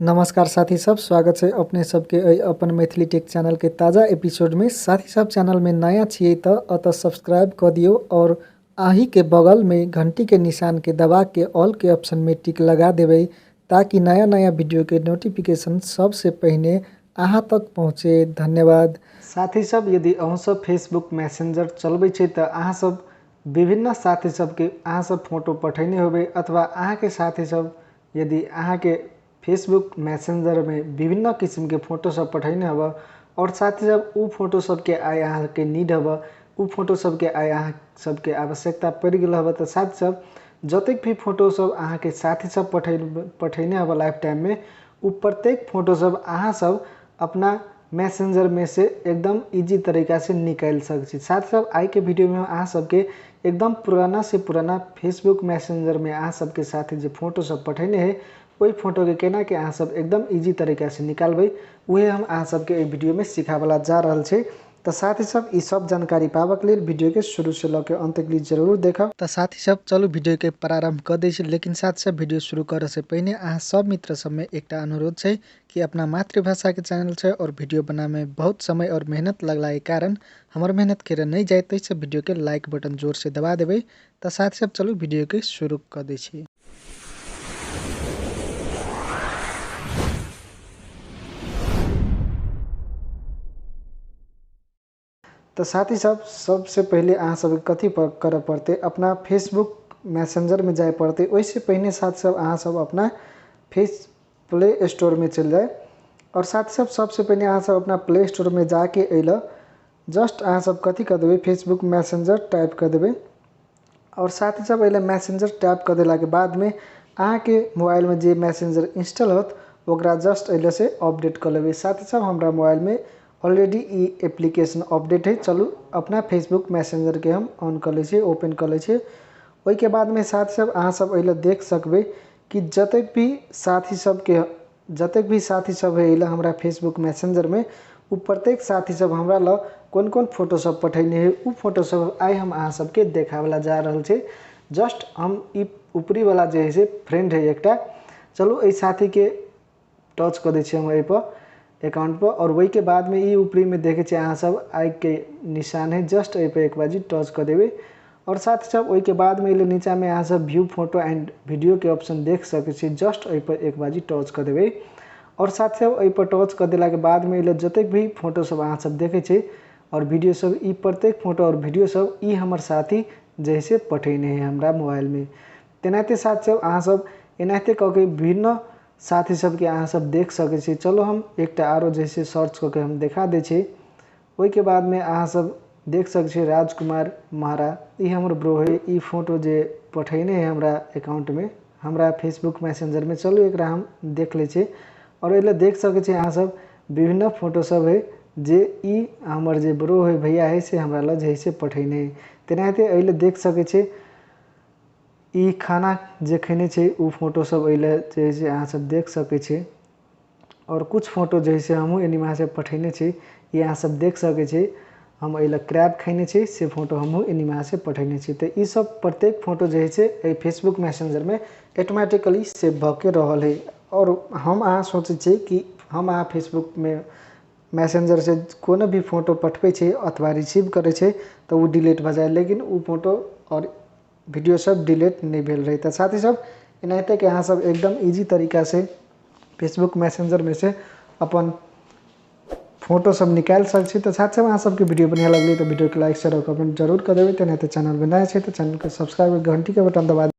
नमस्कार साथी सब, स्वागत है अपने सबके एहि अपन मैथिली टेक चैनल के ताज़ा एपिसोड में। साथी सब चैनल में नया छियै तो अतः सब्सक्राइब कर दियो और आही के बगल में घंटी के निशान के दबा के ऑल के ऑप्शन में टिक लगा देबै ताकि नया नया वीडियो के नोटिफिकेशन सबसे पहिने अहाँ तक पहुँचे। धन्यवाद। साथी सब, यदि अहूँ सब फेसबुक मैसेंजर चलबै छै तऽ अहाँ सब विभिन्न साथी सबके अहाँ सब फोटो पठेने होबै अथवा अहाँके साथी सब यदि अहाँके फेसबुक मैसेंजरमे विभिन्न किसिमके फोटो सब पठेने होब और साथी सब उ फोटो सबके आइ अहाँके नीड होब, उ फोटो सबके आइ अहाँ सबके आवश्यकता पड़ि गेल होब तऽ साथी सब जतेक भी फोटो सब अहाँके साथी सब पठेने होब लाइफ टाइममे उ प्रत्येक फोटो सब अहाँ सब अपना मैसेंजर में से एकदम इजी तरीका से निकालि सकै छी। साथ सब आइ के वीडियो में अहाँ सबके एकदम पुराना से पुराना फेसबुक मैसेंजर में अहाँ सबके साथी जे फोटो सब पठेने है ओहि फोटो के केना के अहाँ सब एकदम इजी तरीका से निकालबै उहे हम अहाँ सबके एहि वीडियो में सिखावला जा रहल छै। तऽ साथी सब ई सब जानकारी पाबक लेल वीडियो के शुरू से लऽ के अंत तक जरूर देखब। तऽ साथी सब चलू वीडियो के प्रारंभ कऽ दै छी, लेकिन साथ सब वीडियो शुरू करऽ से पहिने अहाँ सब मित्र सब में एकटा अनुरोध छै कि अपना मातृभाषा के चैनल छै और वीडियो बनामे बहुत समय और मेहनत लगला के कारण हमर मेहनत के नहि जाइत अछि, वीडियो के लाइक बटन जोर से दबा देबै। तऽ साथी सब चलू वीडियो के शुरू कऽ दै छी। तऽ साथी सब सबसे पहिले अहाँ सबके कथी करऽ पड़तै, अपना फेसबुक मैसेंजरमे जाय पड़तै। ओहिसँ पहिने साथी सब अहाँ सब अपना फेस प्ले स्टोरमे चलि जाय और साथी सब सबसे पहिने अहाँ सब अपना प्ले स्टोरमे जाके अइलऽ जस्ट अहाँ सब कथी कऽ देबै, फेसबुक मैसेंजर टाइप कऽ देबै और साथी सब अइलऽ मैसेंजर टाइप कऽ देलाके बादमे अहाँके मोबाइलमे जे मैसेंजर इंस्टॉल होत ओकरा जस्ट अइलऽ से अपडेट कऽ लेबै। साथी सब हमरा मोबाइलमे ऑलरेडी ई एप्लीकेशन अपडेट है। चलू अपना फेसबुक मैसेंजरके हम ऑन कऽ लै छियै, ओपन कऽ लै छियै। ओहिके बादमे साथी सब अहाँ सब अइलऽ देख सकबै कि जतेक भी साथी सबके जतेक भी साथी सब है अइलऽ हमरा फेसबुक मैसेंजरमे उ प्रत्येक साथी सब हमरा लग कोन कोन फोटो सब पठेने है उ फोटो सब आइ हम अहाँ सबके देखावला जा रहल छै। जस्ट हम ई ऊपरी वाला जे है से फ्रेंड है एकटा, चलू एहि साथीके टच कऽ दै छियै हम एहिपर अकाउंट पर और ओहिके बादमे ई ऊपरीमे देखै छियै अहाँ सब आइ के निशान है, जस्ट एहिपर एक बाजी टच कऽ देबै और साथ सब ओहिके बादमे एलै नीचाँमे अहाँ सब व्यू फोटो एंड वीडियो के ऑप्शन देख सकै छी, जस्ट एहिपर एक बाजी टच कऽ देबै और साथ सब एहिपर टच कऽ देलाके बादमे एलै जतेक भी फोटो सब अहाँ सब देखै छी और वीडियो सब, ई प्रत्येक फोटो और वीडियो सब ई हमर साथी जैसे पठेने है हमरा मोबाइलमे। तेनाहिते साथ सब अहाँ सब एनाहिते कऽ के विभिन्न साथी सबके अहाँ सब देख सकै छी। चलो हम एकटा आरो जैसे सर्च कऽ के हम देखा दै छी। ओहिके बादमे अहाँ सब देख सकै छी राजकुमार महरा, ई हमर ब्रो है, ई फोटो जे पठेने है हमरा अकाउंटमे हमरा फेसबुक मैसेंजरमे। चलू एकरा हम देख लै छी और एहि देख सकै छी अहाँ सब विभिन्न फोटो सब है जे ई हमर जे ब्रो है भैया है से हमरा लग जे से पठेने है। तेनाहिते एहि देख सकै छी ई खाना जे खेने छै उ फोटो सब एहि जे से अहाँ सब देख सकै छी और कुछ फोटो जे से हमहूँ एनिमा से पठेने छी, ई अहाँ सब देख सकै छी। हम एहि क्रैब खेने छी से फोटो हमहूँ एनिमा से पठेने छी। तऽ ई सब प्रत्येक फोटो जे छै एहि फेसबुक मैसेंजरमे ऑटोमेटिकली सेव भऽ के रहल है। और हम अहाँ सोचै छी कि हम अहाँ फेसबुकमे मैसेंजर से कोनो भी फोटो पठबै छी अथवा रिसीव करै छै तऽ ओ डिलीट भऽ जाइ, लेकिन ओ फोटो और वीडियो सब डिलीट नहि भेल रहै। तऽ साथी सब एनाहिते कि अहाँ सब एकदम इजी तरीका से फेसबुक मैसेंजरमे से अपन फोटो सब निकालि सकै छी। तऽ साथ सब अहाँ सबके वीडियो बढ़िआँ लगलै तऽ वीडियोके लाइक शेयर और कमेंट जरूर कऽ देबै। तेनाहिते चैनलमे नया छै तऽ चैनलके सब्सक्राइब घंटीके बटन दबा।